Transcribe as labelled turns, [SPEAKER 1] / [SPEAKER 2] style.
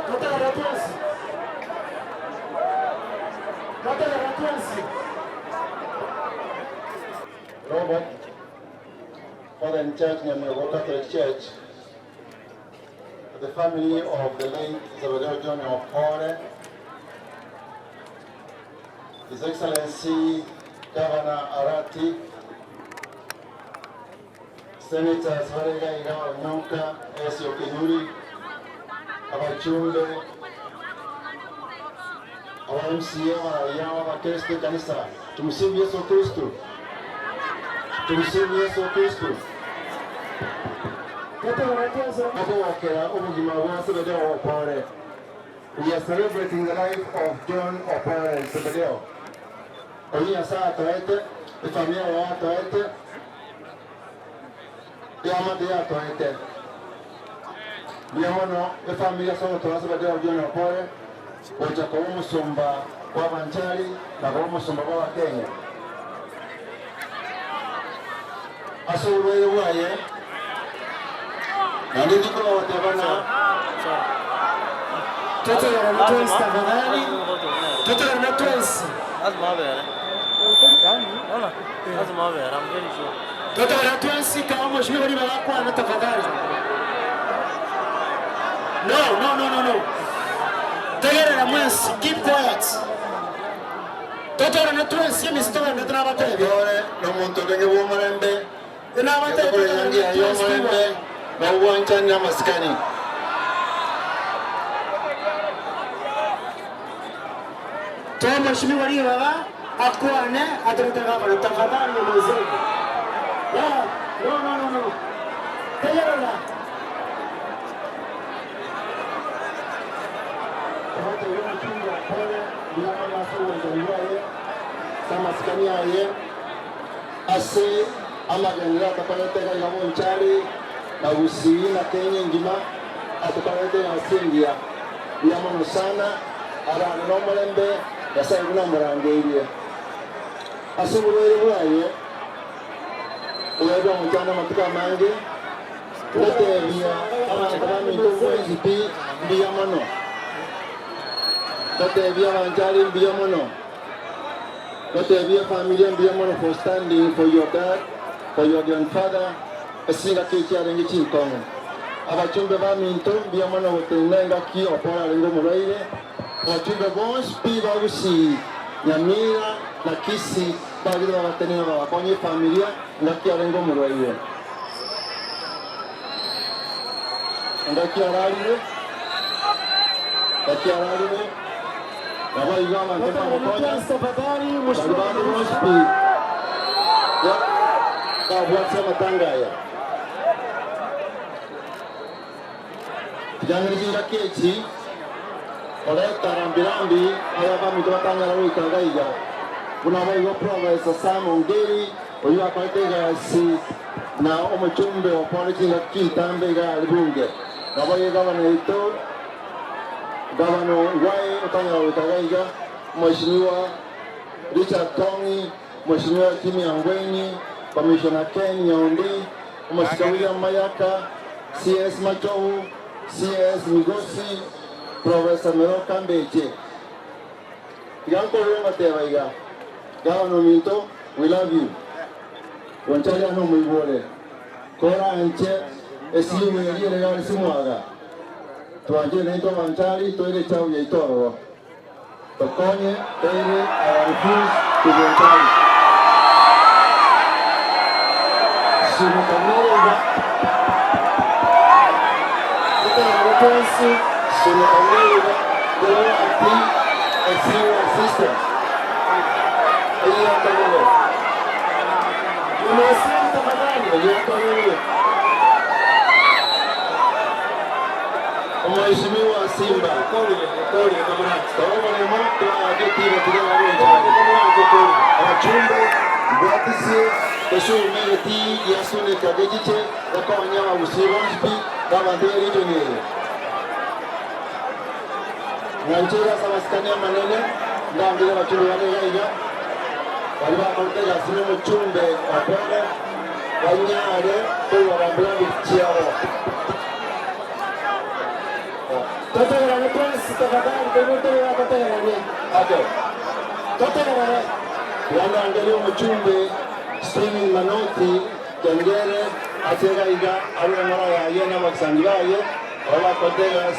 [SPEAKER 1] Totegerere twensi. Totegerere twensi.
[SPEAKER 2] Robert, Father in Church, Nyamiogo Catholic Church, the family of the late Zebedeo John Opore, His Excellency Governor Arati, Senators bare iga iga Onyonka, Esio Kinyuri, abachumbe, aba MCA, abaraiya, abakristo ekanisa, tumsifu Yesu Kristo, tumsifu Yesu Kristo. Okogokera obogima bwa Zebedeo Opore. We are celebrating the life of John Opore Zebedeo. Oyio Nyasae atoete, efamia yaye atoete, eamate yatoete. Mbuya mono efamiri ase ogotoa Zebedeo John Opore gocha koba omosomba bw'abanchari na koba omosomba bw'Abakenya. Ase oborwaire bwaye, naende tikobagoteeba ng'a.
[SPEAKER 1] Totegerane twensi tafadhali, totegerane twensi. Totegerane twensi kama mheshimiwa ribaga akwane tafadhali. No, no, no, no, no. Tegerera mwensi, keep quiet. Totorane twensi emisi togenderete nabatebia.
[SPEAKER 2] Ore nomonto orenge bw'omorembe,
[SPEAKER 1] Nabatebia
[SPEAKER 2] Egekora enyangi
[SPEAKER 1] togenderete
[SPEAKER 2] yaye
[SPEAKER 1] twensi
[SPEAKER 2] y'omorembe,
[SPEAKER 1] toigwane.
[SPEAKER 2] na obwanchani na amasikani.
[SPEAKER 1] Toa Mheshimiwa ribaga akwane atorete gavana tafadhali mzee. Yeah, no, no, no, no. Tegerera.
[SPEAKER 2] Abatebie omochungi akore buya mono ase obwanchani bwaye, ase amasikani aye, ase amagenderero atokorete iga iga Bonchari, na Gusii, na Kenya engima, atokorerete egasi engiya. Buya mono sana, arare nomorembe, Nyasae buna amorangeirie. Ase oborwaire bwaye, oyobe omochando amatuko amange, Ngoteebia abanto baminto mwensi pi, mbuya mono. Ngoteebia abanchari mbuya mono. Ngoteebia efamilia mbuya mono for standing for your dad, for your grandfather, ase chingaki echi chiarenge chinkong'u. Abachumbe baminto mbuya mono gotenena engaki Opora arenge omorwaire. Abachumbe bonsi pi ba Gusii, Nyamira na Kisii bagire bagatenena bagakonya efamilia engaki arenge omorwaire. Engaki ararire, engaki ararire, naboigo abanto mbamokonya, baria bande bonsi pi babwatire amatanga aya. Tiga chingaki echi koreta rambirambi aya abaminto batanyara goika iga iga, buna boigo Professor Sam Ongeri, Oyio akorete egasi na omochumbe o Paulo chingaki chintambe iga aria bunge. Naboigo gavana oito, gavana Ongwae otanyara goika iga iga, Mheshimiwa Richard Tong'i, Mheshimiwa Jimmy Angwenyi, Commissioner Ken Nyaundi, Omosike William Mayaka, CS Machogu, CS Migosi, Professor Miroka Mbeche. Tiga nkorere ngoteba iga, Gavana ominto, we love you. Goncharia nomoigwore, koranche esimu eria ere gare simwaga, twanchire naintwe abanchari toire echabu yaito ororo. Tokonye toire our refuse to Gonchari. Sunuka nere iga.
[SPEAKER 1] Totegerere twensi.
[SPEAKER 2] Sunuka nere iga. Go and be a serious sister. Eyiatorere.
[SPEAKER 1] Mumaheshimu tafadhali.
[SPEAKER 2] Eyiatorere. Omheshimiwa Simba. Togoboremo toake tiga tiga bagochari. Abachumbe mbwatisie tosume egetii gia Suneka gechiche gokonya abagusii bonsi pi na abanto be region eye. Mwancheire ase amasikani amanene ndangere abachumbe bane iga iga baria bakorete egasi nomochumbe Opore banyare koigwa rambirambi chiabo.
[SPEAKER 1] Totegerere twensi tafadhali, toigwe totegerere.
[SPEAKER 2] Okay.
[SPEAKER 1] Totegerere.
[SPEAKER 2] Tiga omochumbe Steven Manoti Kengere ase gaiga arure ng'ora yaye na abagisangi baye abo bakote egasi.